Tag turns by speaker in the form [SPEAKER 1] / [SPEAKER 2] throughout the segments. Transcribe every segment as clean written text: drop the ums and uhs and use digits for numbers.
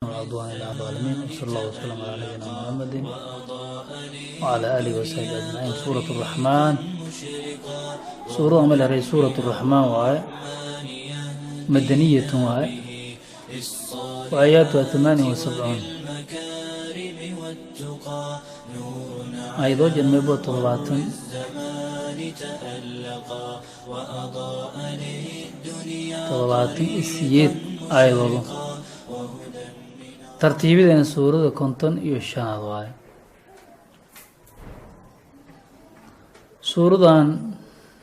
[SPEAKER 1] ولا عدوان إلا على الظالمين، وصلى الله وسلم على نبينا محمد وعلى آله وصحبه أجمعين. سورة الرحمن، suurada ma leedahay سورة الرحمن waaye, مدنية waaye، وآياتها 78 aayadoo maybo 78 aayadoodo. Tartiibideena suurada 55aad waaye. Suuradan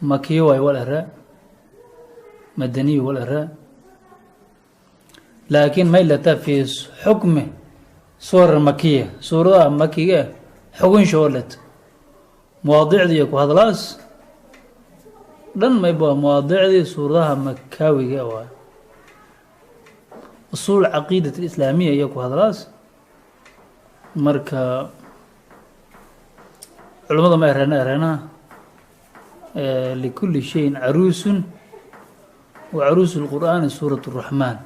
[SPEAKER 1] makiyo waay wal ere, madaniyo wal ere, laakiin maylata fi xukmi suwar makiya, suuradaha makiga xugun shoolet mawaadicdii iyo ku hadlaas dhan mayba mawaadicdii suuradaha makaawiga waay. Usuul caqiidat alislaamiya iyo ku hadlaas. Marka culamada ma ereena ereenaha likuli shayin caruusun, wa caruusu lqur'aani suurat الraxmaan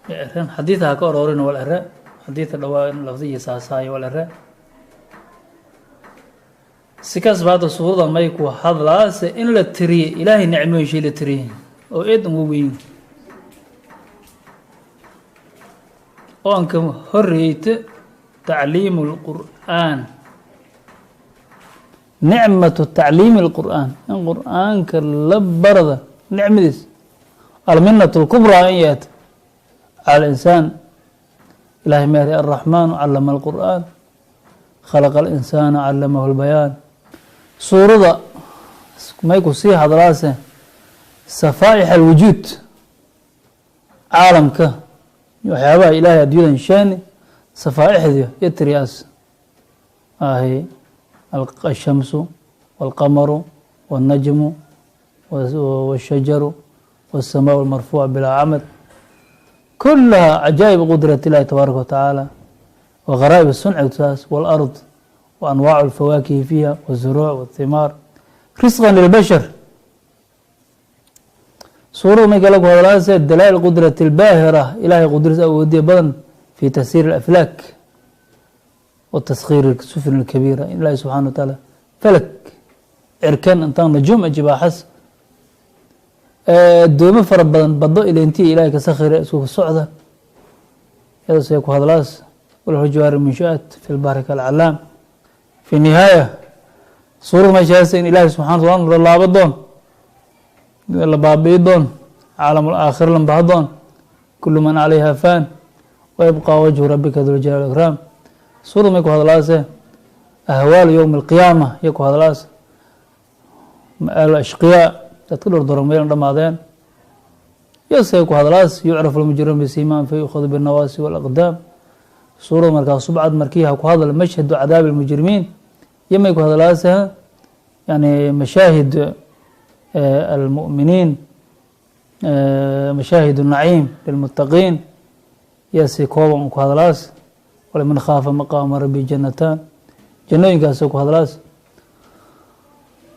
[SPEAKER 1] eren. Xadiida ha ka oroorin wal ere, xadiida dhawaa lafdihi saasaayo wal ere. Si kasba hadda suurada may ku hadlaase in la tiriyey ilaahay nicmooyin shay la tiriyey oo eed an waweyn oo an ka horeyta tacliimu اlqur'aan, nicmatu tacliimi اlqur'aan, in qur'aanka la barada nicmadiis, alminat اlkubraa in yeeta cala alinsaan. Ilahay meeray alraxmaanu callama alqur'aan, khalaqa alinsaana callamahu lbayaan. Suurada may ku sii hadlaase safaa'ix alwujuud, caalamka waxyaabaha ilaahay adduunyadan sheeni safaa'ixdi iyo tiriyaas ahi: alshamsu walqamaru walnajmu walshajaru walsamaa almarfuuca bilaa camad, kulaha cajaa'ib qudrat illahi tabaaraka wa tacaala wغaraa'ib sunci saas, wاlأrض وanwaac اlfawaakihi fiiha wالzuruuc wالhimaar risqa lilbashar. Suurada may kale ku hadlaase dalaa'il qudrati اlbaahira, ilahay qudras awoodiya badan fi tasiir اlaflaak wa taskhiir sufn اlkabiira. Ilahi subxana wa tacaala falak cirkan intaan nujuum jibaaxas doomo fara badan bado ileyntiya ilahay ka sakhira isku socda, iyadaas ay ku hadlaas. Walahu jawaar munshaat fi lbahri kalcalaam. Fi nihaaya suurada meeshaas in ilahay subxana wa taala la laabo doon, la baabi'i doon, caalam alaakhir lan baha doon, kulu man calayha fan wayabqa wajhu rabbika dul jalaal ikraam. Suurada may ku hadlaase ahwaalu yowmi alqiyaama iyo ku hadlaas ma'aalu ashqiyaa, dadka dhowr doran meelan dhamaadeen yose ku hadlaas, yucrafu lmujrimuun bisiimaan fa yukhadu binnawaasi walaqdaam. Suurada markaa subcad markii ha ku hadla mashhadu cadaabi almujrimiin iyo may ku hadlaase yani mashaahid almu'miniin, mashaahid الnaciim lilmuttaqiin yasi kooban ku hadlaas, waliman khaafa maqaama rabbi jannataan, jannooyinkaas ku hadlaas.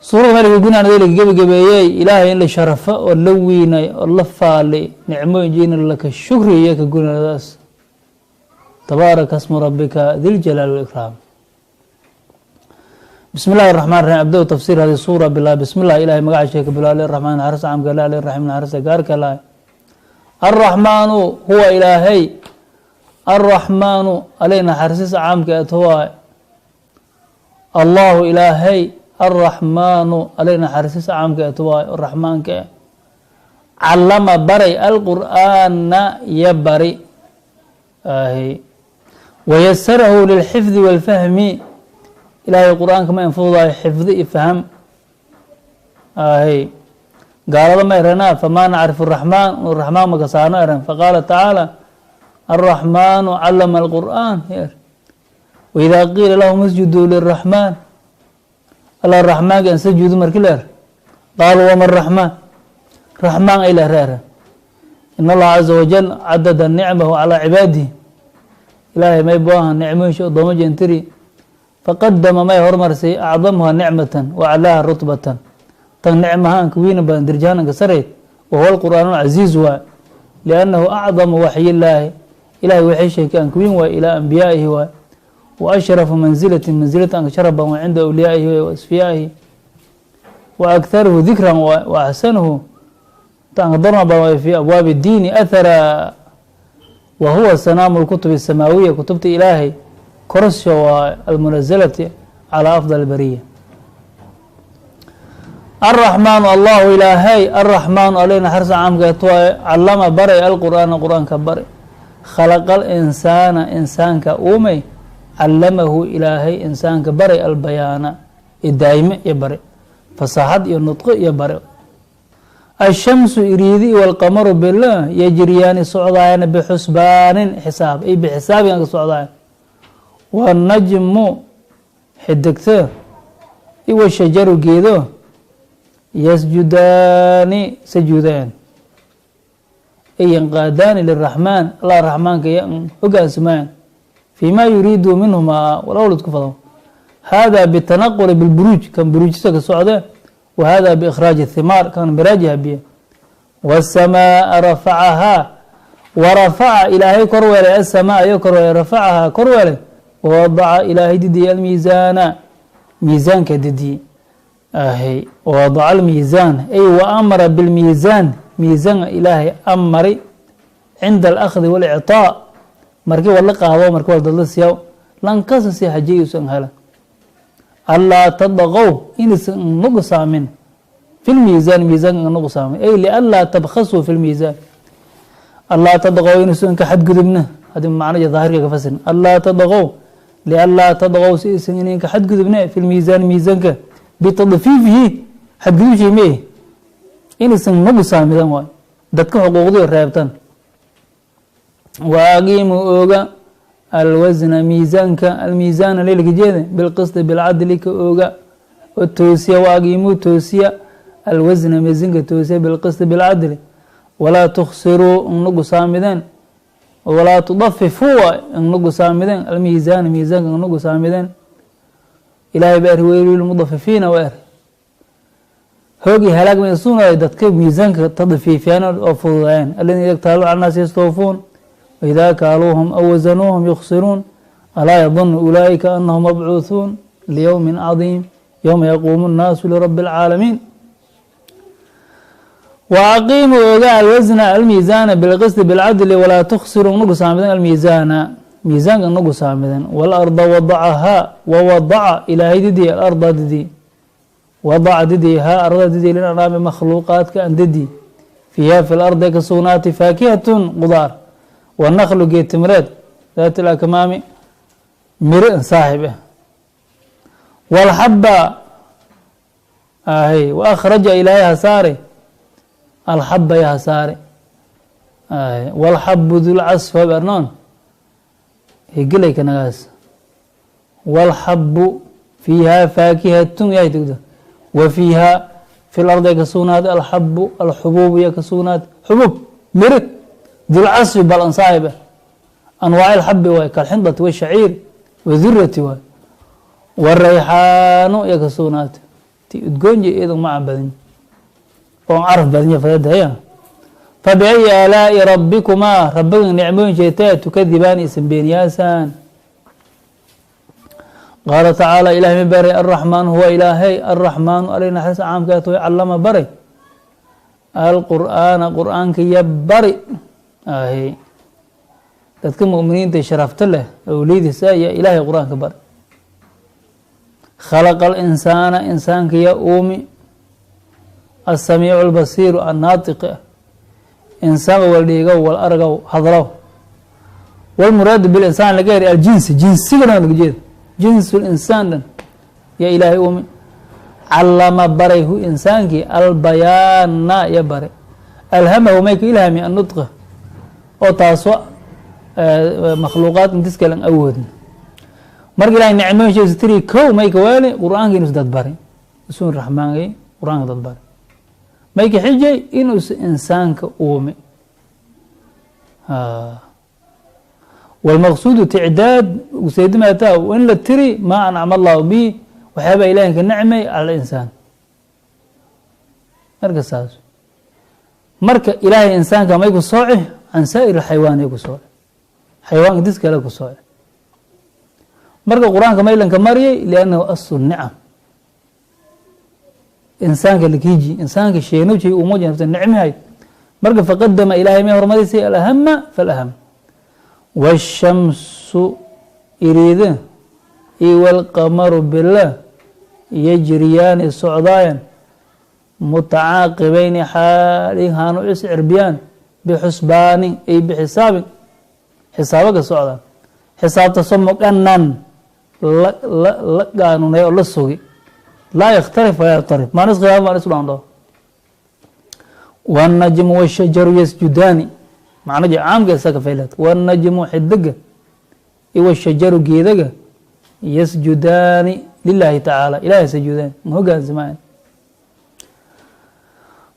[SPEAKER 1] Suurada maliga gunaanada la gebagabeeyey ilaahay in la sharafo oo la wiinay oo la faalay nicmooyin jiina laka shukriya ka gunaanadaas. Tabaaraka smu rabbika diljalaal walikraam. Bismi illahi raxmaan raxiim. Abdow tafsiir hadi suura bilaa bismi llah, ilahay magaca sheeka bilaale, raxmaan naxariista caamka la ale, raxiim naxariista gaarka lahay. Alraxmaanu huwa ilaahay alraxmaanu aley naxariista caamka eto waay. Allahu ilaahay alraxmaanu aley naxariista caamka eto waay, raxmaanka eh callama baray alqur'aana ya bari ahi, wayasarahu lilxifdi walfahmi. Ilaahay qur-aanka ma infududayo xifdi iyo faham ahi. Gaalada ma erenaa famaa nacrifu raxmaan, raxmaan makasaano eren. Faqaala tacaala alraxmaanu callama alqur'aan. Waidaa qiila lahum isjuduu liraxmaan, alla raxmaanka an sajuudu marki la er, qaaluu wama raxmaan, raxmaan ay la ere. In allaha caza wajal cadada nicmahu calaa cibaadihi, ilaahay may bu aha nicmooyinsha oddooma jentiri, faqadama may hormarsay acdamuha nicmatan wa aclaaha rutbatan, tan nicmahaanka wiina badan dirjahananka sareyd, wahuwa alqur'aan alcasiiz waay. Liannahu acdamu waxyillaahi, ilahay waxay sheekay aan kuwin waay, ilaa ambiyaa'ihi waay, wa ashrafu manzilatin, manzilata aan ka sharaf badan waay, cinda awliyaa'ihi waay wa asfiyaa'ihi, wa akharuhu dikran waay, wa axsanuhu inta aan ka darma badan waay fi abwaabi diini athara, wa huwa sanaamu lkutubi asamaawiya, kutubta ilaahay korosha waa, almunazalati calaa afdal bariya. Alraxmaanu Allahu ilaahay, alraxmaanu ale naxariista caamkeet waaye, callama baray alqur'aana, qur-aanka baray, khalaqa alinsaana, insaanka uumay, callamahu ilaahay insaanka baray, albayaana idaayme iyo bare, fasaaxad iyo nudqo iyo bare. Ashamsu iriidi, walqamaru bila, yajriyaani socdaayana, bixusbaanin xisaab ay bixisaabigan ka socdaayan, wanajmu xidigto, iwashajaru geedo, yasjudaani sajuudaan, ay yanqaadaani liraxmaan, Allah raxmaanka hogaansamaan, fii ma yuriidu minhumaa walawlad ku fado. Hada bitanaquli bilburuuj, kan buruujista ka socde, wa hada biikhraaji thimaar, kan miraajiha biyo. Waasamaaa rafacahaa, warafaca ilaahay kor weelay, asamaa ayo kor weelay, rafacahaa kor weelay, wawadaca ilaahay didiyey, almiisaana miisaanka didiyey ahy, wadaca almiisaan ay wa amara bilmiisaan, miisaanka ilaahay amari, cinda alأkhdi waاlإcطاء, markii wala qaado, markii wal dadla siyaw, lankasa si hajiyusan hela, anlaa tadqow inaysan nuqsaamin, fi lmiisaan miisaanka nuqsaamin, ay lianlaa tabkhasuu fi lmiisaan, anlaa tadqow inaysan ka xadgudubna, hadii macno daahirka ka fasirin, anlaa tadqow lianlaa tadqow si aysan inayn ka xadgudubne, fi lmiisaan miisaanka, bitadfiifihi xadgudubshay mee, inaysan nuqsaamidan waay, dadka xuquuqdiyo reebtan. Waaqiimu ooga, alwasna miisaanka, almiisaana leylka jeeda, bilqisti bilcadli ka ooga oo toosiya, waaqiimuu toosiya, alwasna miisaanka toosiya, bilqisti bilcadli, walaa tukhsiruu nuqsaamideen, walaa tudafifuu nuqsaamideen, almiisaana miisaanka nuqsaamideen. Ilaahay ba eri weylu lilmudafifiina, wa eri hoog iyo halaag ma suunay dadka miisaanka tadfiifiyaan oo fududaayeen, aladiina ida ktaaluu cala naasi yastawfuun, waidaa kaaluuhum aw wasanuuhum yukhsiruun, alaa yadunu ulaa'ika anahum mabcuuhuun liyowmin cadiim, yowma yaquumu nnaasu lirabi اlcaalamiin. Waaqiimuu oga, alwasna almiisaana, bilqisti bilcadli, walaa tukhsiruu nuqsaamidan, almiisaana miisaanka nuqsaamidan. Walarda wadacahaa, wawadaca ilaahay didii, alarda didii, wadaca didii, haa arlada didii, lilanaami makhluuqaadka an didii, fiiha fi lardi ka sugnaatay, faakihatun qudaar, wanaklu geed timreed, daat lakmaami miro saaxib ah, walxaba ahy, waakhraja ilaahay hasaare, alxaba ya hasaare, walxabu dulcasf arnoon higilay kanagaas, walxabu fiiha faakihatun yahay tugda, wa fiiha fi lardi ka sugnaatay, alxabu alxubuub ya ka sugnaatay, xubuub miro, dulcasfi bal an saaxib ah, anwaac alxabi waay, kalxindati washaciir wadurati waay, warayxaanu ya ka sugnaatay, ti udgoonji iyada maca badan oo caraf badanya fadadaya. Fabiayi aalaa'i rabbikumaa, rabbiga nicmooyin sheegtaa, tukadibaani isan beeniyaasaan? Qaala tacaala ilahay ma baray, alraxmaanu huwa ilaahay, alraxmaanu alay naxariis caamkaat way, callama baray, alqur'aana qur'aanka ya bari ahy, dadka mu'miniinta sharafta leh awliyadiisa ayaa ilaahay qur-aanka bari. Khalaqa alinsaana insaanka ya uumi, asamiicu albasiiru annaatiqi ah, insaanka wal dhiigow, wal argow, hadlow. Walmuraadu bilinsaan laga heri aljinsi, jinsiga dhan laga jeeda, jinsu linsaan dhan yaa ilaahay uumi. Callama baray hu insaankii, albayaana ya baray, alhamahu may ka ilhami, annutqa oo taasoo makhluuqaad intis kale an awoodna. Marka ilahay nicmooyin tiri kow may ka waali qur-aanka inuus dad baray, usun raxmaangay qur-aanka dad baray, may ka xijay inuus insaanka uumi. Wاlmaqsuudu ticdaad useedimaataa in la tiri maa ancama allahu bihi, waxyaabaa ilahay ka nicmay cala insaan. Marka saas Marka ilaahay insaanka may ku sooci can saa'ir alxayawaan ay ku sooci, xayawaanka dis kale ku sooci. Marka qur-aanka maylanka mariyay liannahu aslu nicam, insaanka lakiiji insaanka sheenowjay umoja nafta nicmihay. Marka faqadama ilaahay may hormarisay alahama falaham. Waashamsu iriida iyo walqamaru bila yajriyaani socdaayan mutacaaqibayni xaali haanu is cirbiyaan bixusbaani ay bixisaabin xisaabo ka socdaan, xisaabta so muqanan la gaanunay oo la sugi, laa yakhtalif walaa yactarif, maan is khilaafo maan is dhaandho. Wannajmu washajaru yasjudaani, macnaji caamka isaga faylat. Wannajmu xidiga iyo washajaru geedaga yasjudaani lilahi tacaala, ilahay sujuudaan ma hogaansamaan.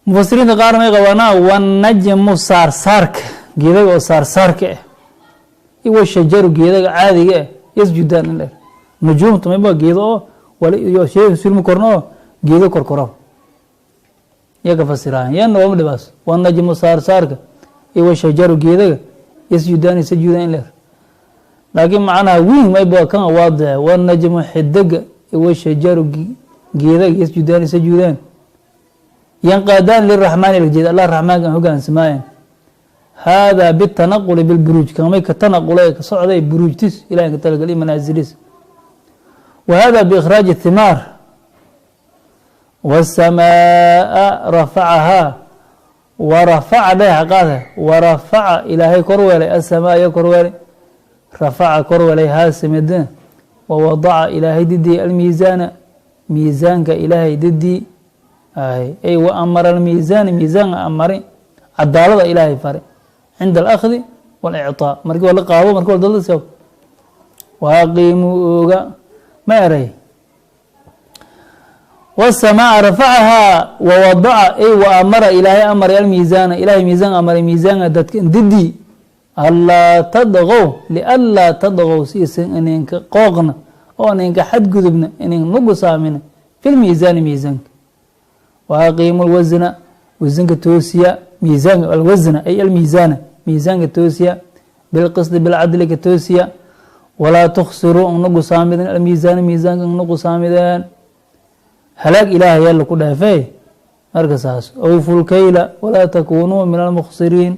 [SPEAKER 1] Mufasiriinta qaar may qabaanaa wanajmu saarsaarka geedaga oo saarsaarka ah iyo washajaru geedaga caadiga ah yasjudaan in dheer. Nujuumta mayba geedo oo shay sulmi korno oo geedo korkoro iya ka fasiraan yana waama dhibaas. Wanajmu saarsaarka iyo washajaru geedaga yasjudaani sajuudaan in dheer, laakiin macnaha wiin mayba kan waadice. Wanajmu xidiga iyo washajaru geedaga yasjudaani sajuudaan yanqaadaan liraxmaani ljeeda allah raxmaanka hogaansamaayan. Haadaa bitanaquli bilburuuj, kamay ka tanaqulay ka socday buruujtis ilahay ka talagal iyo manaazilis. Wa hada biikhraaji thimaar. Waasamaaa rafacahaa warafaca dhagaxa qaada, warafaca ilaahay kor weelay asamaa iyo kor weelay, rafaca kor weelay haasimidina. Wawadaca ilaahay didii almiisaana miisaanka ilaahay didii ay wa amara almiisaana miisaanka amari, cadaalada ilaahay fare cinda alakhdi waاlicطaa, markii waa la qaado marki waa dalda seego. Waaqiimuu ooga ma eray. Wasamaa rafacahaa wawadaca ay wa amara ilaahay amaray almiisaana ilahay miisaan amaray miisaanka dadka didii anlaa tadgow lianlaa tadgow si isan ininka qooqna oo ininka xadgudubna inin nugu saamina fi lmiisaani miisaanka. Waaqiimu lwasna wasanka toosiya, miisaanka alwasna ay almiisaana miisaanka toosiya, bilqisdi bilcadli ka toosiya. Walaa tukhsiruu nugu saamideen almiisaana miisaanka nugu saamideen, halaag ilaahay yalla ku dhaafee. Marka saas awfu lkayla walaa takunuu min almukhsiriin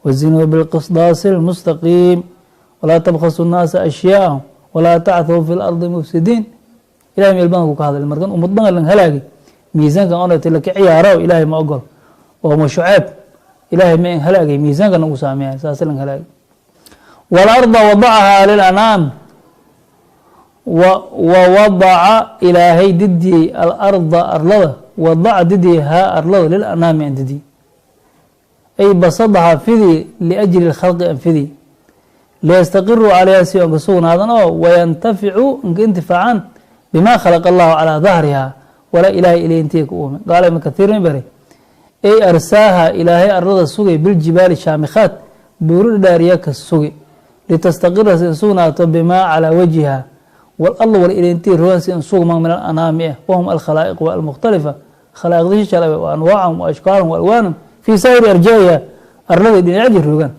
[SPEAKER 1] wazinuu bilqisdaasi almustaqiim walaa tabkhasu nnaasa ashyaa'ahum walaa tacthuu fi lardi mufsidiin. Ilahay meel badan ku ka hadlay markan ummad badan lan halaagay miisaankan onati laka ciyaaro ilaahay ma ogol oo ma shuceeb ilaahay ma in halaagay miisaankan ugu saameeya saas lan halaagay. Walarda wadacahaa lilanaam, wa wadaca ilaahay didiyey alarda arlada, wadaca didiyey haa arlada lilanaami an didiyey ay basadahaa fidii liajli lkhalqi an fidii liyastaqiruu calayha si on ka sugnaadan oo wayantaficuu inka intifaacaan bima khalaqa allahu calaa dahriha walaa ilaahay ilay intiya ka uume. Qaala Ibn Kathiir mi bari ay arsaaha ilaahay arlada sugay biljibaali shaamikhaat buuro dhaariya ka sugi litastaqira si in sugnaato bimaa calaa wajhiha wal wal ilintii rogan si in sugman min alanaami ah wahum alkhalaa'iq wa almukhtalifa khalaa'iqdishi shalay wa anwaacahum wa ashkaalahum wa alwaanahum fii saa'iri arjaa'iha arladii dhinacji rogan.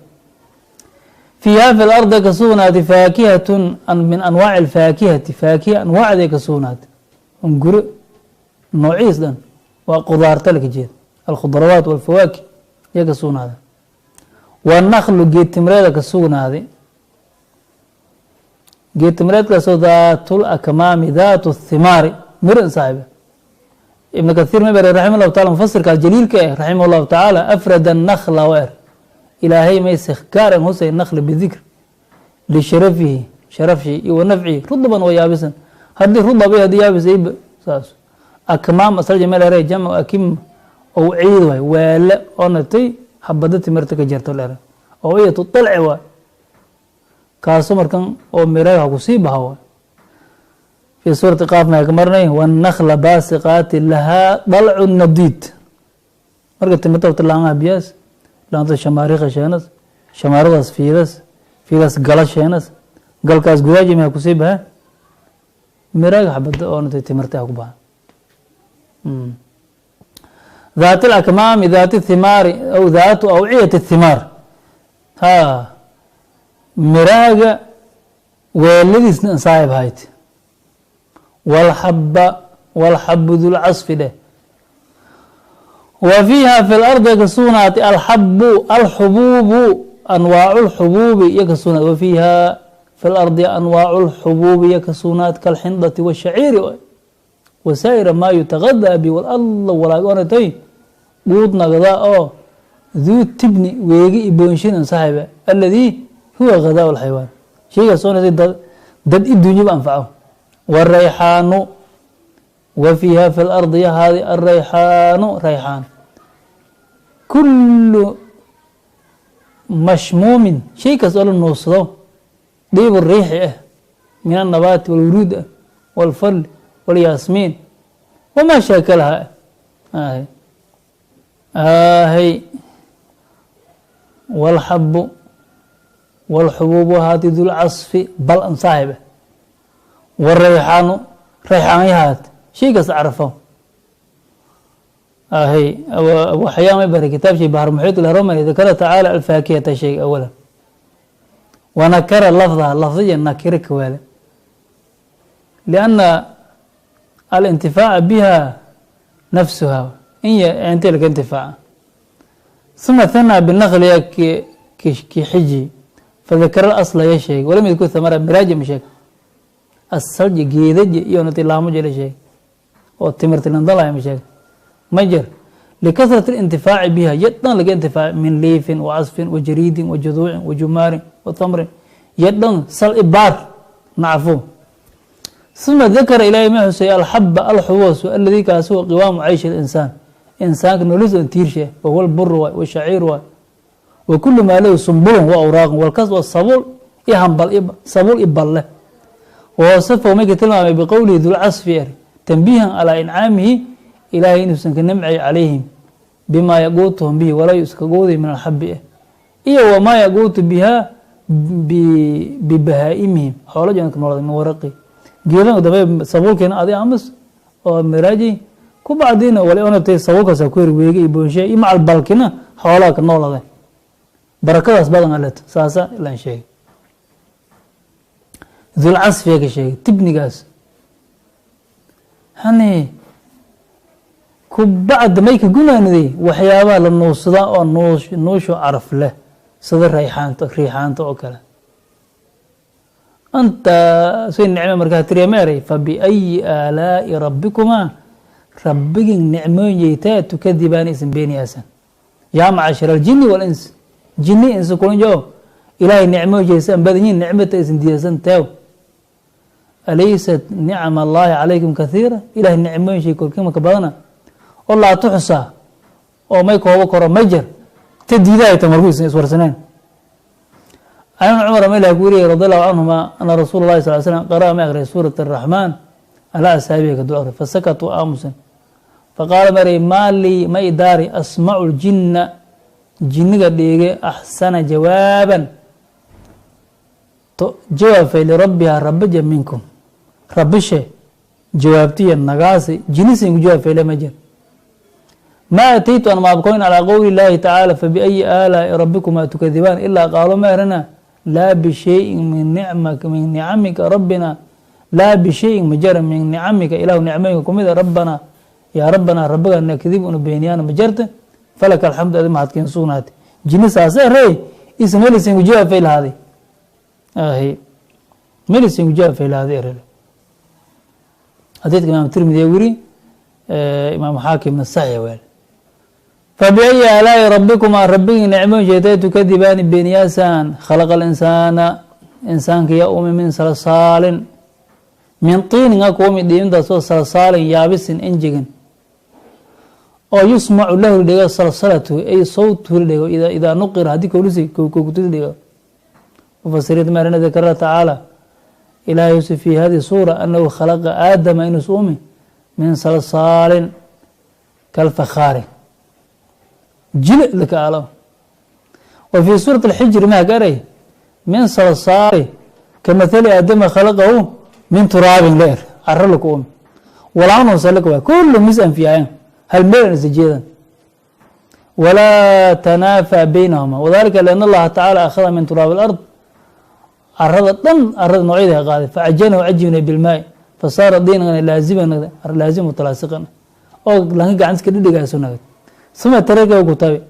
[SPEAKER 1] Fiiha fi lardi ka sugnaatay faakihatun min anwaaci alfaakihati faakiha anwaacday ka sugnaatay unguro noociis dhan waa qudaarta laka jeeda alkhudrawaat walfawaakih iya ka sugnaaday. Wanaklu geed timreeda ka sugnaaday, geed timreedkaasoo dhaatul akmaami dhaatu thimaari mirin saaxibe. Ibn Kathiir ma bare raximah llahu taala mufasirkaas jaliilka eh raximah llahu tacaala afrada nakla wa er ilaahay mayse gaaran husay nakli bidikr lisharafihi sharafshi iyo wa nafcihi rudaban wa yaabisan haddii rudab iyo haddii yaabis iba saas. Akmaam asal jameel ere jamcu akim ow ciid waay weele oo natay xabada timirta ka jarto leere oo iyatu dalci waay kaaso markan oo miraha ku sii baha waay. Fii suurati Qaaf maxay ka marnay? Wannakla baasiqaati lahaa dalcu nadiid. Marka timirta wata laangaha biyaas laanta shamaariikha sheenas shamaaradaas fiidas fiidaas gala sheenas galkaas gudaaji maxay kusii baha miraga xabada oo natay timirta ku baha. Daat alakmaami, daat thimaari aw daatu awciyat thimaar, ha miraaga weeladiisna saaxib hayt. Walxaba walxabu dulcasfi dheh. Wa fiiha fi lardi ka sugnaatay alxabu alxubuubu, anwaacu lxubuubi iyo ka sugnaat. Wa fiiha fi lardi anwaacu lxubuubi iyo ka sugnaat, kalxindati washaciiri wasaa'ira maa yutagadaa bi wal alla walaag onatay guud nagda oo duu tibni weegi i boonshin saaxiba, aladii huwa ghadaa alxayawaan, shaygaas oonatay dad i dunyaba anfaco. Warayxaanu, wa fiiha fi lardi yahaadi alrayxaanu rayxaan, kulu mashmuumin, shay kaas oo la nuursado, dhiib riixi ah, min annabaati walwuruud ah, walfal walyaasmiin wamaa shaakalaha ah. Hay walxabu walxubuubu haati dulcasfi bal an saaxib ah. Warayxaanu rayxaanyahaat, shay kasta carafo. Hay Abu Xayaan may bari kitaabshay Bahr Muxiit lhromani dakara tacaala alfaakihata sheeg awala wanakara lafdaha, lafdiya nakiro kawaale, lianna alintifaaca biha nafsuha in inta laka intifaaca. Uma hanaa binakliya ki xiji fadakara asla ya sheegay, walam yadkur thamara, miraaja ma sheeg, asalji geedaje iyo natilaamo la sheegay oo timirtilandalaya ma sheeg ma jir, likasrat اlintifaaci biha, yadhan laga intifaac min liifin wacasfin wajariidin wajuduucin wajumaarin watamrin, yadhan sal ibaar nacfo. Uma dakara ilaahay ma xusay alxaba alxuboos, aladii kaasi huwa qiwaamu cayshi alinsaan, insaanka nolosha tiirshe, wahuwa alburu waay washaciir waay wa kulu maa lahu sumbulun wa awraaqun, walkas waa sabuul i hambal sabuul i balle. Wawasafahu mayka tilmaamay biqowlihi dulcasfi er, tanbiihan calaa incaamihi, ilaahay inuusan ka nimcay calayhim bimaa yaquutuhum bihi, walaa yuska quuday min alxabi eh iyo wamaa yaquutu biha bibahaa'imihim, xoolo janka noolada, min waraqi geedan dambe sabuulkeena adi amas oo miraaji ku bacdiina wali onatay sabuulkaas ku heri weege iyo boonshe iyo macal balkina xoolaha ka noolada, barakadaas badan aleto saasa ilaan sheegay dulcasfiya ka sheegay tibnigaas. Hani ku bacda may ka gunaaniday waxyaabaha la nuusada oo nuusho caraf leh, sida rayxaanta riixaanta oo kale. Anta say nicme markaa tiriya ma eray, fabiayi aalaa'i rabbikumaa, rabbigin nicmooyeytaa, tukadibaani isan beeniyaasan, yaa macashira aljini walins, jini insi kulanjo ilaahay nicmooyeysa an badanyiin, nicmata isan diyasan teew. Alaysat nicam allaahi calaykum kathiira, ilahay nicmooyinshay korkiima ka badana oo laa tuxsaa oo may koobo koro ma jir ta diidahayta marku isan iswarsaneen. Can ibn Cumar ma ku weriyay radi allahu canhuma ana rasuula اllahi sal slam qara'a, ma akhriyay suurat araxmaan alaa asxaabihi ka dul akri, fasakatuu aamusan. Faqaala maray, maa lii ma idaari asmacu ljinna, jinniga dheege, axsana jawaaban jawaabfay lirabbiha rabaja minkum, rabishe jawaabtiya nagaasi jinnisinku jawaab ma jir. Ma ataytu an maabkoyn calaa qowli اllahi tacaala fabiayi aalaa'i rabbikumaa tukadibaan, ilaa qaalo ma erana laa bishayin min nicamika rabbina, laa bishayin majara min nicamika, ilahu nicmooyinka kumida, rabbana yaa rabbanaa rabbiga nakdib una beeniyaan ma jarta, falaka alxamdu adi mahadkeen sugnaatay. Jini saase rey isa melisinku jawaab fay lahaaday melisinku jawaab fay lahaaday erele. Xadiidka Imaam Tirmidi wiri, Imaam Xaakimna saxiix weel. Fabiayi aalaa'i rabbikumaa, rabbigii nicmooyin sheetay, tukadibaani beeniyaasan. Khalaqa alinsaana, insaanka yaa umi, min salsaalin min tiinin a kuumi, dhiimintaasoo salsaalin yaabisin enjegan, oo yusmacu lahu la dhego salsalatu ay sawtuhu la dhego idaa nuqira, haddii kowlisi kowkutusi dhego. Mufasiriinta maarina dakara tacaala, ilaahay usi fi hadihi suura anahu khalaqa aadama inuus umi min salsaalin kalfakhaari jile laka alo. Wa fii suurati alxijri maha garay min salsaali kamathali aadama khalaqahu min turaabin leer, caro laku umi walaanoo salaka waay kullu mis anfiyaayan hal meel an isa jeedan. Walaa tanaafaa baynahuma, wadalika lian Allaha tacaala akhada min turaabi alard, carada dhan, carada noocyada qaaday, facajanahu cajibnay bilmaai, fasaara diinan laaziman laazim mutalaasiqan oo lanka gacantiska dhidhigaasu nagad. Uma tarakahu ku tabi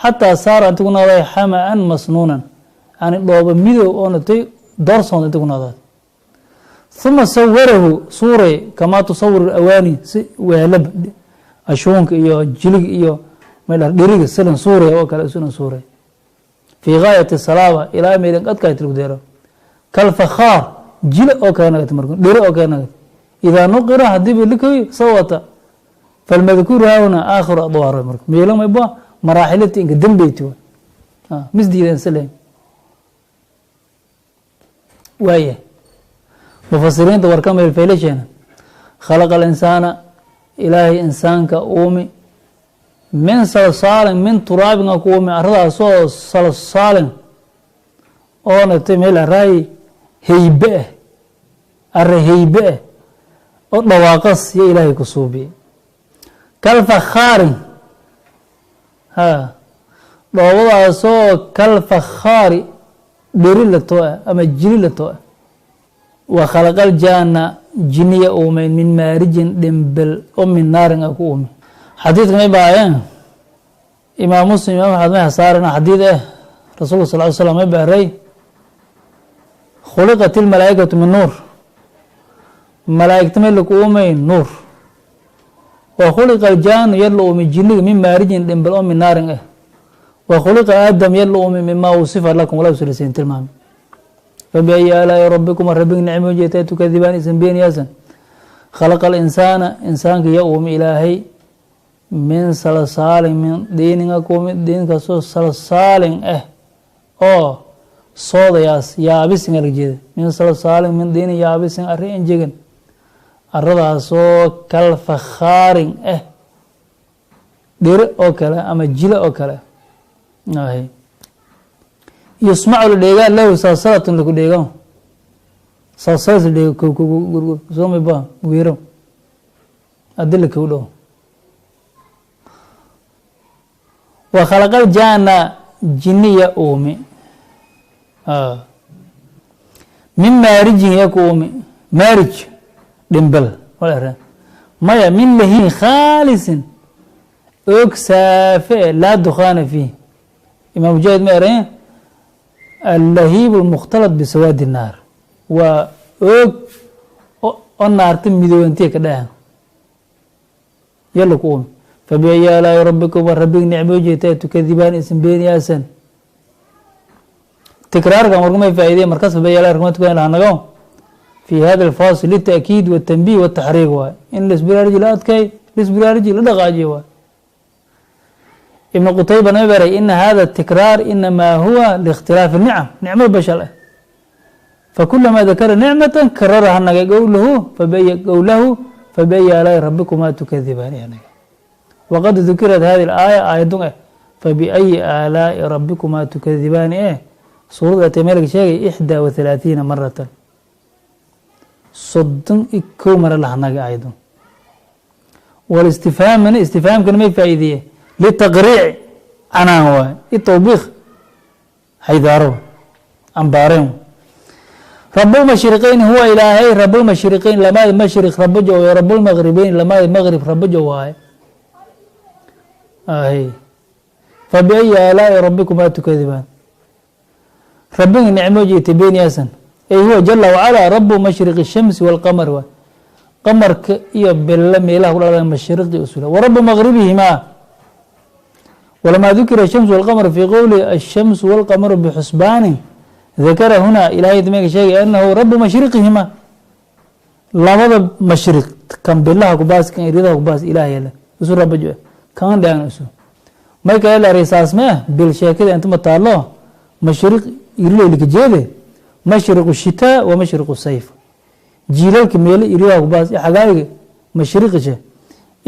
[SPEAKER 1] xataa saara inti ku noqday xama-an masnuunan, yani dhooba midow oo natay doorsoonda inti ku noqdaad. Uma sawarahu suuray kamaa tusawir awaani, si weelaba ashuunka iyo jiliga iyo dheriga silan suuray oo kale sunan suuray, fii gaayati salaaba, ilaa meelin qadkaa tilgudeero, kalfakhaar jile oo kale nagata, marka dheri oo kale nagata. Idaa nuqira hadii ba likawi sawata, falmadkuur haahuna aakhiru adwaar. Marka meelo mayba maraaxilati inka dambeyti misdiidan salen waaya. Mufasiriinta warka meelfaylasheena: khalaqa alinsaana, ilaahay insaanka uumi, min salsaalin min turaabin ku uumi, aradaasoo salsaalin oo natay meel araay heybe ah, are heybe ah oo dhawaaqas yo ilaahay ku suubiyey, kalfakhaarin, ha dhoobadaasoo kalfakhaari dheri latoo ah ama jili latoo ah. Wa khalaqal jaana, jiniya uumay, min maarijin dhimbel oo min naarin a ku uumay. Xadiidka may baayeen Imaam Muslim, Imaam Axmed may hasaarena xadiid eh Rasuulka sal ly slam may baaray: khuliqat ilmalaa'ikatu min nuur, malaa'igta may laku uumay nuur. Wa khuliqa aljaanu, yar la uumay jiniga, min maarijin dhimbel oo min naarin ah. Wa khuliqa Aadam, yar la uumay, mimaa wusifa lakum, walaa usulisiin tilmaamay. Fabiayi aalaa'i rabbikuma, rabbig nicmo jeeta, tukadibaan isan beeniyaasan? Khalaqa alinsaana, insaanka ya uumi Ilaahay, min salsaalin min diininga kuumi, diinkaasoo salsaalin ah oo soodayaas yaabisin laga jeeda, min salsaalin min diinin yaabisin, arri enjegan, aradaasoo kalfakhaarin ah dheri oo kale ama jile oo kale. Yusmacu la dheegaa lahu salsalatun laku dheega, salsalas la dheega soomaba wiiro adi la kow dhow. Wa khalaqal jaana, jiniya uumi, min maarijin ya ku uumi, maarij dhimbal maya, min lahin khaalisin og saafe laa dukhaana fiih. Imaam Mujaahid ma erayn allahiib lmukhtalat bisawaadi naar, waa oog oo naarta midoobantiya ka dhahan yalla ku uumi. Fabiayi aalaa'i rabbikuma, rabbig nicmoo jeetaa, tukadibaan isan beeniyaasan? Tikraarkan warkumay faa'iidey markas fabiayi aalaa'i rabbikuma tukadibaan lahanago fi hada alfasil lita'kiid watanbih wataxriig, waay in lisbaraariji la adkay, lisbaraariji la dhaqaajiyo. Waay Ibn Qutayba nama baray ina hada tikraar inamaa huwa liikhtilaafi nicam, nicmo bashal ah, fakulamaa dakara nicmata karara hanaga qowlahu qowlahu fabiayi aalaa'i rabbikumaa tukadibaan. Waqad dukirat hadi aaya, aayadun eh fabiayi aalaa'i rabbikumaa tukadibaani eh suuradda atay meelka sheegay 31 maratan, 31 mara lahanaga aayadun. Walistifhaamana, istifhaamkana may faa'iideeye litaqriic, canaan waay, itawbiikh, haydaaro ambaareen. Rabulmashriqayn huwa ilaahay rabulmashriqayn, lamaadi mashriq rabojo waaye, rabulmaqribeyn, lamaadi maqrib rabojo waaye. Fabiayi aalaa'i rabbikumaa tukadibaan, rabbiga nicmoojiita beeniyaasan? Ay huwa jala wacalaa rabu mashriqi الshamsi wاlqamar, waay qamarka iyo belle meelaha ku dhalada mashriqi usula, wa rabu maqribihimaa. Walamaa dukira الshamsu wاlqamar fii qowlihi الshamsu wاlqamaru bixusbaanin, dakara huna ilahay dmega sheegay anahu rabu mashriqihima, labada mashriq, kan bilaha kubaas, kan iridaha kubaas, ilahay le isu rabajo kan dhean isu may kale la risaasme bil sheekada inta ma taalo mashriq irileylika jeede, mashriqu shitaa wa mashriqu sayf, jiilalka meelo iridaha kubaas iyo xagaayiga mashriqisha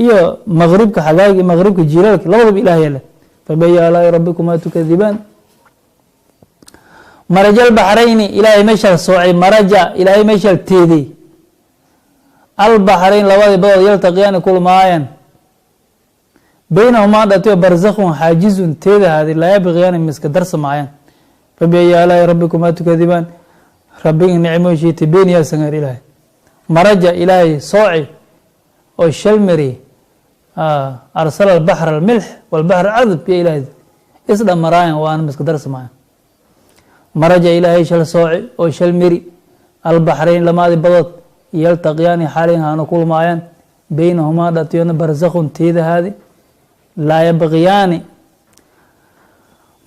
[SPEAKER 1] iyo maqribka xagaayiga iyo maqribka jiilalka, labadaba ilahay le. Fabiayi aalaa'i rabbikumaa tukadibaan? Maraja albaxrayni, ilaahay meeshaal soocay, maraja ilaahay meeshaal teeday, albaxrayn labadii badood, yaltaqiyaani kulmaayan. Baynahumaa dhatiyo barzakhun xaajizun teeda haadi, laa yabqiyaani miska darsamaayaan. Fabiayi aalaa'i rabbikumaa tukadibaan? Rabbiga nicmooyishiita beeniyaasan ilaahay. Maraja ilaahay sooci oo shalmari, arsala albaxr almilx walbaxr cadb ya ilaahay isdhamaraayan, waana miska darsamaayan. Maraja ilaahay shal sooci oo shalmiri albaxrayn, lamaadi badood, yaltaqiyaani xaalin haana kulmaayaan, baynahumaa dhatiyona barzakhun teedahaadi, laa yabqiyaani.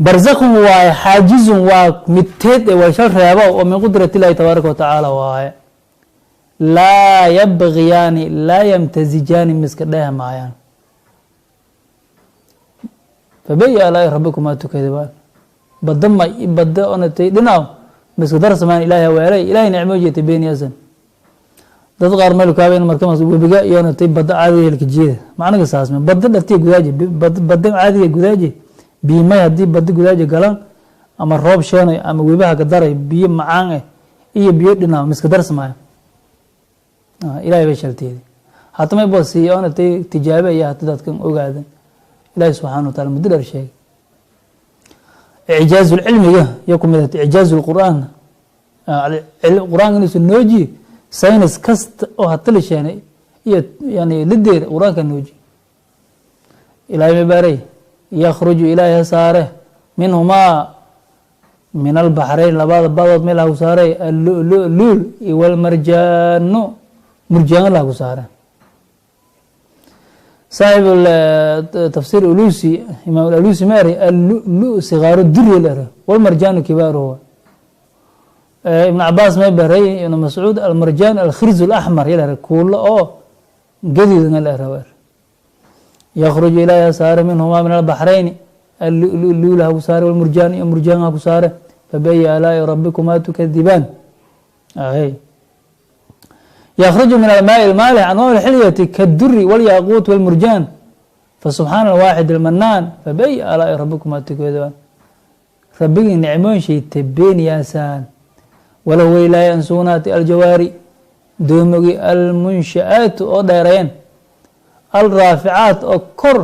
[SPEAKER 1] Barzakhun waaye, xaajizun waa midteed e waa shal reebo oo min qudrat illahi tabaaraka watacaala waaye. Laa yabqiyaani, laa yamtazijaani, miska dheeh maayaan. Fabiayi aalaa'i rabbikumaa tukadibaan? Badda ma badda onatay dhinaw miska darsamaan. Ilaahay weelay ilahay nicmo jeetay beeniyaasan. Dad qaar meel kaabeen markamas webiga iyonatay badda caadiga helka jeeda, macnaga saasme badda dhatiya gudaaje, badda caadiga gudaaje biimay. Haddii badda gudaaje galaan ama roob sheenay ama webaha ka daray, biyo macaan eh iyo biyo dhinaw miska darsamaayo. Ilahay bay shalteedi hatamay bo siiya onatay tijaabe ayaa hata dadkan ogaadan. Ilahi subxana wa taala muddo dheer sheegay icjaazulcilmiga iyo ku mid icjaaz lqur'aan, qur-aanka inuusan noojiye saynis kasta oo hata la sheenay iyo yani ladeer qur-aanka nooji. Ilahay ma baaray yakhruju, ilaahay ha saare, minhumaa min albaxrayn, labada badood meel haku saaray, allulu luul iyo walmarjaano, murjaano la haku saare. Saaxib tafsir ulusi, imaam alusi, maari allulu sigaaru duri lera walmarjaanu kibaaruhu. Ibn Cabaas may baray, Ibn Mascuud, almarjaan alkhirz alaxmar yalera, kuulo oo gaduudna lera. Yakhruju ilaahi ha saare minhumaa min albaxrayni allulu luul haku saare, walmurjaan iyo murjaan haku saare. Fabiayi aalaa'i rabbikumaa tukadibaan? Yakhruju min almaai almaalix anwaac alxilyati kadduri walyaaquut walmurjaan, fasubxaana alwaaxid almanaan. Fabiayi aalaa'i rabbikumaa tukadibaan? Rabbigii nicmooyinshay beenyaasaan. Walahu walilaahi an sugnaatay aljawaari, doomogi, almunsha'aatu oo dheereeyeen, alraaficaat oo kor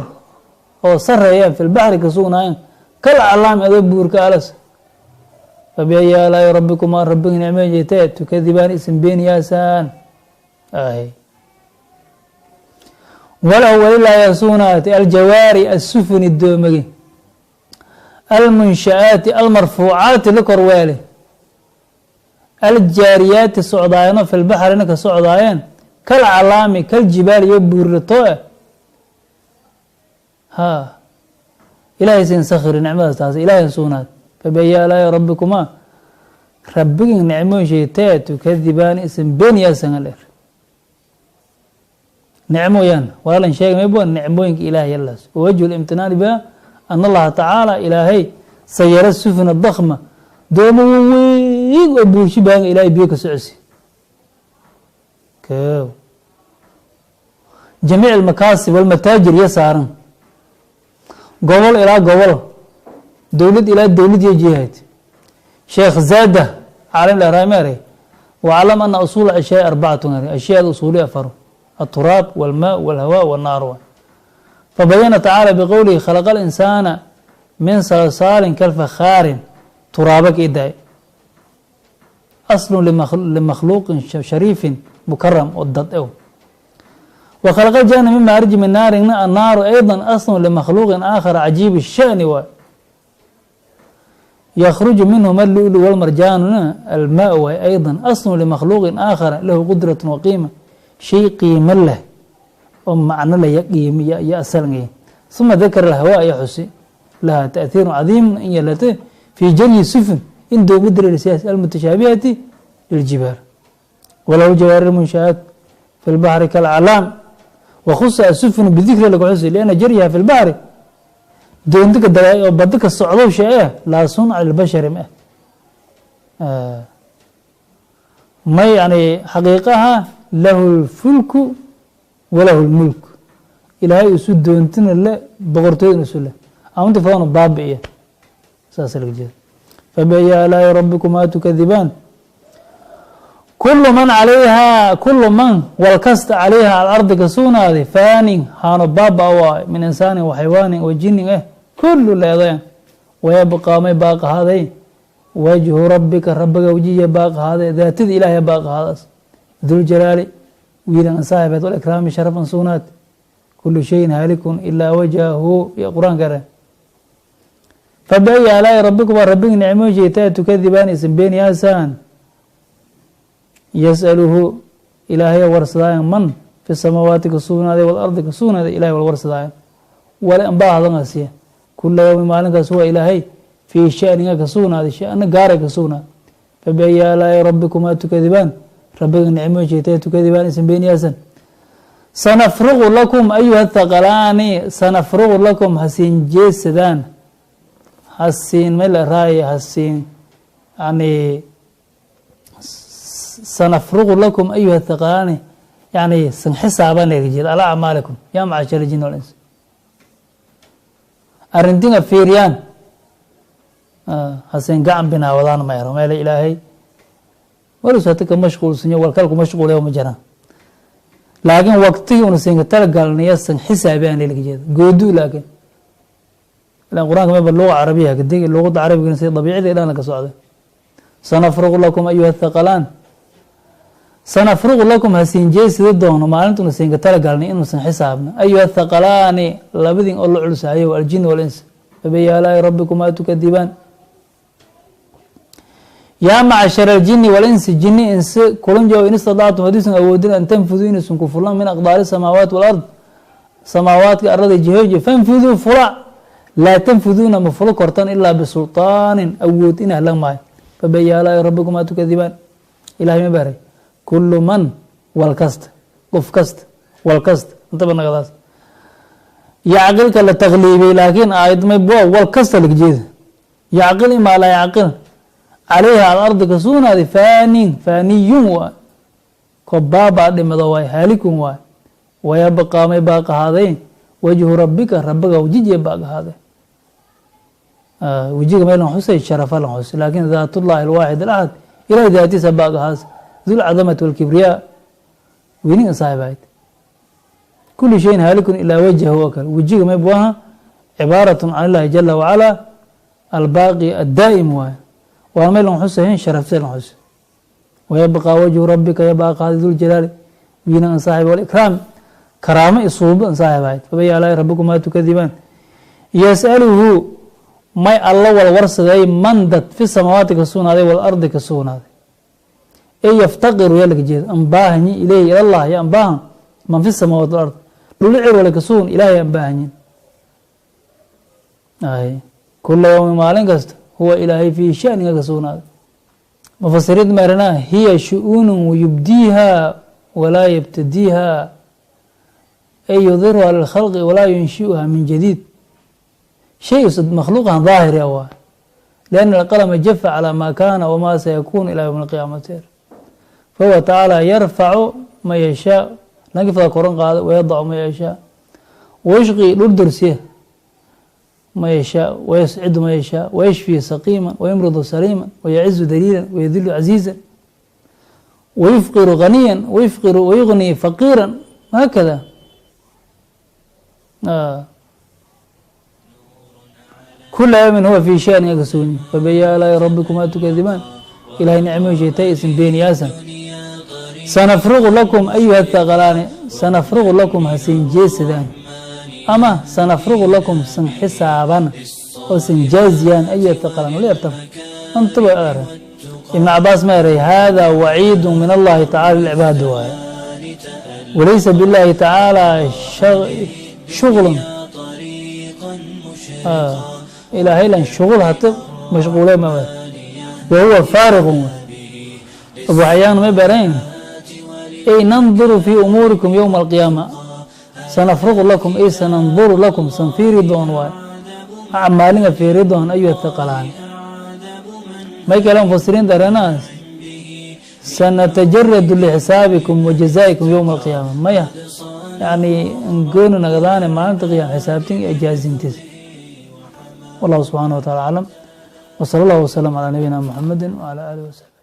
[SPEAKER 1] oo sareeyeen, fi lbaxri ka sugnaayeen, kal aclaami adoo buurka alas. Fabiayi aalaa'i rabbikumaa, rabbigii nicmooyinshay tukadibaan, isin beenyaasaan? Walahu walilaahi an sugnaatay aljawaari assufuni, doomagi, almunsha'aati almarfuucaati la korweele, aljaariyaati socdaayeno, fi lbaxrina ka socdaayeen, kal calaami kaljibaali iyo buurlato eh. Ha ilahay sin sakhiri nicmadaas, taas ilahay sugnaad. Fabiayi aalaa'i rabbikumaa, rabbigin nicmooyinshay tukadibaan, isin beeniyaasan dheer? Nicmooyaan walaalan sheegay maybo nicmooyinka ilahay yallaas. Wawajhu limtinaani biha an Allaha tacaala, ilaahay, sayara sufuna dakma, doomo weyn oo buurshi baanga ilahay biyo ka socosi ko jamiic almakaasib walmataajir iyo saaran, gobol ilaa gobol, dowlad ilaa dowlad iyo jihayd. Sheekh Zaada caalim lerameere, waclam ana usuul ashyaa arbacatun, ashyaada usuuli afar: التراب والماء والهواء والنار. فبين تعالى بقوله خلق الإنسان من صلصال كالفخار ترابك إداي أصل لمخلوق شريف مكرم والضد. وخلق الجنة من مارج من نار، النار أيضا أصل لمخلوق آخر عجيب الشأن. يخرج منهما اللؤلؤ والمرجان، الماء أيضا أصل لمخلوق آخر له قدرة وقيمة، شيء qiimo leh oo macno leh yo asalngay. ثuma dakara الhawاء ya xusi laha تأثير cadiim in yeelate في jaryi sufun, in doomo dareersiyaas, almutashaabihati liljibaal. Walahu jawaari lmunshaat fi lbaxri kalaclaam. Wakhusa asufunu bidikri, lagu xusi, lianna jaryaha fi lbaxri, doontika da oo badda ka socdow shay eh, laa sunca lilbashari ma eh may yani xaqiiqaha. Lahu lfulku walahu lmulk, ilaahay isu doontina le, boqortooyadna isu leh, amunta fadana baabi'iya, saasa laga jeeda. Fabiayi aalaa'i rabbikumaa tukadibaan? Kulu man calayhaa, kulu man walkasta calayha al ardi ka sugnaaday, faanin haano baaba waay, min insaanin wa xaywaanin wa jinin kullu leedayan. Wayabqaa may baaqahaaday wajhu rabbika, rabbiga wajiya baaqahaaday, daatada ilaahay baaqahaadaas, duljalaali wiilan saaxibeed, walikraami sharafan sugnaad. Kulu shayin haalikun ilaa wajhahu iyo qur-aanka re. Fabiayi aalaa'i rabbikumaa, rabbiga nicmooshiitaa, tukadibaan isin beenyaasaan? Yas'aluhu ilaahay warsadaayan, man fi samaawaati ka sugnaaday, walardi ka sugnaaday, ilahay wal warsadaayan, wale ambaa hadangasiya. Kula yawmin maalinkaas huwa ilaahay fii shaniga ka sugnaaday, shana gaaray ka sugnaaday. Fabiayi aalaa'i rabbikumaa tukadibaan, rabbiga nicmooshiitaa, tukadibaan isin beenyaasan? Sanafruqu lakum ayuha thaqalaani, sanafruqu lakum hasiin jeesadaan, hasiin meel raaya hasiin, yani sanafruqu lakum ayuha thaqalaani, yani san xisaaban jeed alaa acmaalikum yaa macashara jin wal ins. Arrintinga fiiriyaan, hasiin gacan binaawadaan ma ero meela ilaahay walis hata ka mashquulsanyo, walkal ku mashquulaya ma jiraan, laakiin waqtigii una siinka talagalnaya san xisaabiyaan lelka jeeda goodu. Laakiin ilan qur-aanka mayba luga carabiya kadegi, luqada carabigana si dabiicadii dhan ka socday. Sanafruqu lakum ayuha thaqalaan, sanafruqu lakum hasiin jeesida doono maalintuna siinka talagalnay inuusan xisaabna, ayuha thaqalaani, labadin oo la culsahayo, aljin walins. Fabiayi aalaa'i rabbikumaa tukadibaan yaa macshar aljini walinsi, jini insi kulan jooga? In istadactum haddiisan awoodin, an tanfuduu inaysan ku fulan, min aqdaari samaawaati walard, samaawaadka arada jihoje, fanfuduu fula. Laa tanfuduuna ma fulo kortan ilaa bisulطaanin, awood in ahlan maayo. Fabiayi aalaa'i rabbikumaa tukadibaan? Ilahay ma baray kulu man wal kasta, qof kasta, wal kasta intaba nagadaas yacqilka la taqliibiyey, laakiin aayad may wal kasta laga jeeda, yacqil imaa laa yacqil, calayha alardi ka sugnaaday, faanin faaniyun waay, ko baabaa dhimado waay, haalikun waay. Wayabqaa may baaqahaaday wajhu rabbika, rabbiga wajijiya baaqahaaday. Wejiga meelan xusay sharafa lan xusay, laakiin daatullahi alwaaxid alaxad, ilahay daatiisa baaqahaas, dulcadamati walkibriyaa, weynin saaxibahayd. Kulu shayin haalikun ilaa wajhahu oo kale, wejiga may buu ahaa cibaaratun can illahi jala wacala, albaaqi addaa'im waay, waa meel lan xusahayn sharafse lan xusay. Wayabqaa wajhu rabbika yabaaqaadi, duljalaali wiina an saaxib, walikraam karaamo isuubo an saaxibahayd. Fabiayi aalaa'i rabbikumaa tukadibaan? Yas'aluhu may alla walwarsaday, man dad fi samaawaati ka sugnaaday, walardi ka sugnaaday, ey yaftaqiru yaa laga jeeda, an baahanyi, ilayhi ilallah ya an baahan, man fi samaawaati walard, dhul cir wala ka sugan ilahay an baahanyin. Ay kula yawmin maalin kasta huwa ilaahay fii shaniga ka sugnaaday. Mufasiriin marinaa hiya shu-uunun yubdiiha walaa yabtadiiha, ay yudiruha lilkhalqi walaa yunshiuha min jadiid, shay makhluuqan daahir waay, lianna alqalama jafa calaa ma kaana wamaa sayakuunu ilaa yowmi alqiyaamati. Fahuwa tacaala yarfacu man yashaa, lankifada koran qaada, wayadacu man yashaa, wayushqi dhul dorsiya man yashaa, wayascidu man yashaa, wayashfii saqiima, wayumridu saliima, wayacizu daliila, wayadilu casiiza, wayufqiru ganiya, wayufqiru wayugni faqiira, haakada. Kula yawmin huwa fii shanin ka sugni. Fabiayi aalaa'i rabbikumaa tukadibaan? Ilahay nicmo sheetay isin beeniyaasan? Sanafruqu lakum ayuha thaqalaani, sanafruqu lakum hasiin jeesadaan, ama sanafruqu lakum san xisaaban oo san jaaziyaan, ayuha thaqalaan wali artan antaba ara. Ibn Cabaas ma eray hada waciidu min allahi tacala lilcibaadi waaye, walaysa biاllahi tacaala shuغlun, ilaahay lan shuغul hata mashquule ma wa huwa faariqun. Abu Xayaan may barayn ay nanduru fi umuurikum yowma alqiyaama, sanafruqu lakum ay sananduru lakum, san fiiri doon waay, acmaalinga fiiri doon, ayuha thaqalaani. May kale mufasiriinta arenaas sanatajaradu lixisaabikum wa jazaa'ikum yowma alqiyaama, maya yani gooni nagadaane maalinta qiyama xisaabtin iyo jaazintiis. Wallahu subxaanaه wa taala aclam, wsala allahu wasalam calaa nabiyina muxamedi wعalى alihi wasaxbi.